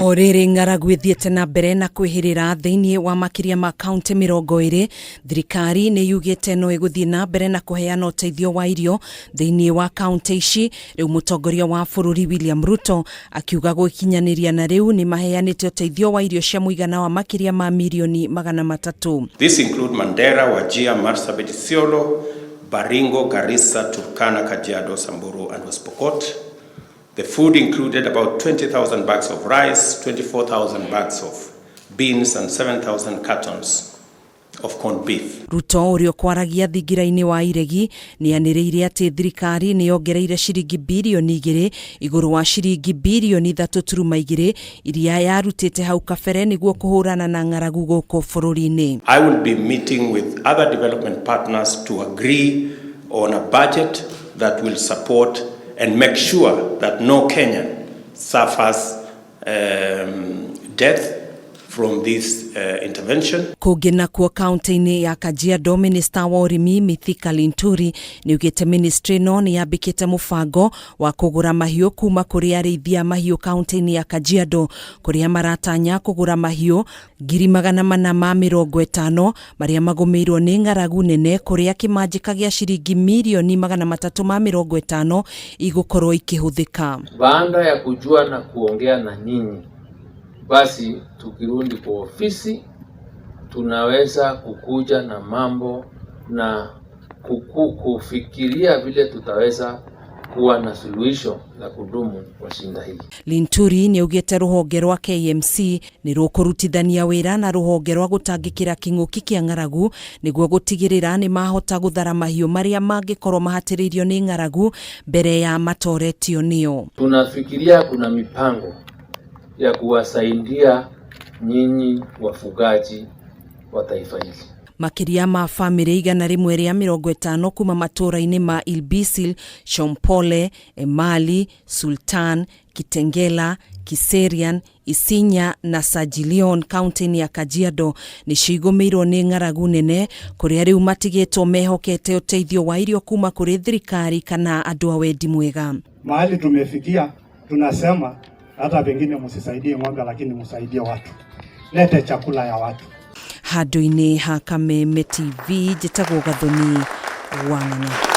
O rĩrĩ ng'aragu ĩthiĩte na mbere na kwĩhĩrĩra thĩinĩ wa makĩria ma kaunti 20, thirikari nĩ yugĩte no ĩgũthiĩ na mbere na kũheana ũteithio wa irio thĩinĩ wa kaunti ici. Rĩu mũtongoria wa bũrũri William Ruto akiuga gũkinyanĩria na rĩu nĩ maheanĩte ũteithio wa irio cia mũigana wa makĩria ma mirioni 300. This include Mandera, Wajir, Marsabit, Isiolo, Baringo, Garissa, Turkana, Kajiado, Samburu and West Pokot. The food included about 20,000 bags of rice, 24,000 bags of beans and 7,000 cartons of corned beef. Ruto ũrĩa ũkwaragia thingira-inĩ wa Iregi nĩ anĩrĩire atĩ thirikari nĩ yongereire ciringi birioni 2 igũrũ wa ciringi birioni 3.2 iria yarutĩte hau kabere nĩguo kũhũrana na ng'aragu gũkũ bũrũri-inĩ. I will be meeting with other development partners to agree on a budget that will support and make sure that no Kenyan suffers death from this intervention. Kũngĩ nakuo kaunti-inĩ ya Kajiado, minista wa ũrĩmi Mithika Linturi nĩ augĩte ministry ĩno nĩ yambĩkĩte mũbango wa kũgũra mahiũ kuma kũrĩ arĩithia mahiũ kaunti-inĩ ya Kajiado, kũrĩa maratanya kũgũra mahiũ 450,000 marĩa magũmĩirwo nĩ ng'aragu nene, kũrĩa kĩmanjĩka gĩa ciringi mirioni 350 igũkorwo ikĩhũthĩka. Baada ya kujua na kuongea na nyinyi, basi tukirudi kwa ofisi tunaweza kukuja na mambo na kufikiria vile tutaweza kuwa na suluhisho la kudumu kwa shinda hili. Linturi nĩ augĩte rũhonge rwa KMC nĩ rũkũrutithania wĩra na rũhonge rwa gũtangĩkĩra kĩng'ũki kĩa ng'aragu nĩguo gũtigĩrĩra nĩ mahota gũthara mahiũ marĩa mangĩkorwo mahatĩrĩirio nĩ ng'aragu mbere ya matoretio nĩyo. Tunafikiria kuna mipango ya kuwasaidia nyinyi wafugaji wa taifa hili. Makĩria ma bamĩrĩ 150 kuma matũũra-inĩ ma Ilbisil, Shompole, Emali, Sultan, Kitengela, Kiserian, Isinya na Sajilion kaunti-inĩ ya Kajiado nĩcio igũmĩirwo nĩ ng'aragu nene, kũrĩa rĩu matigĩtwo mehokete ũteithio wa irio kuma kũrĩ thirikari kana andũ a wendi mwega. Mahali tumefikia tunasema hata pengine msisaidie ng'ombe, lakini msaidie watu, lete chakula ya watu. Handũ-inĩ ha Kameme TV, njĩtagwo Gathoni wa Ng'ang'a.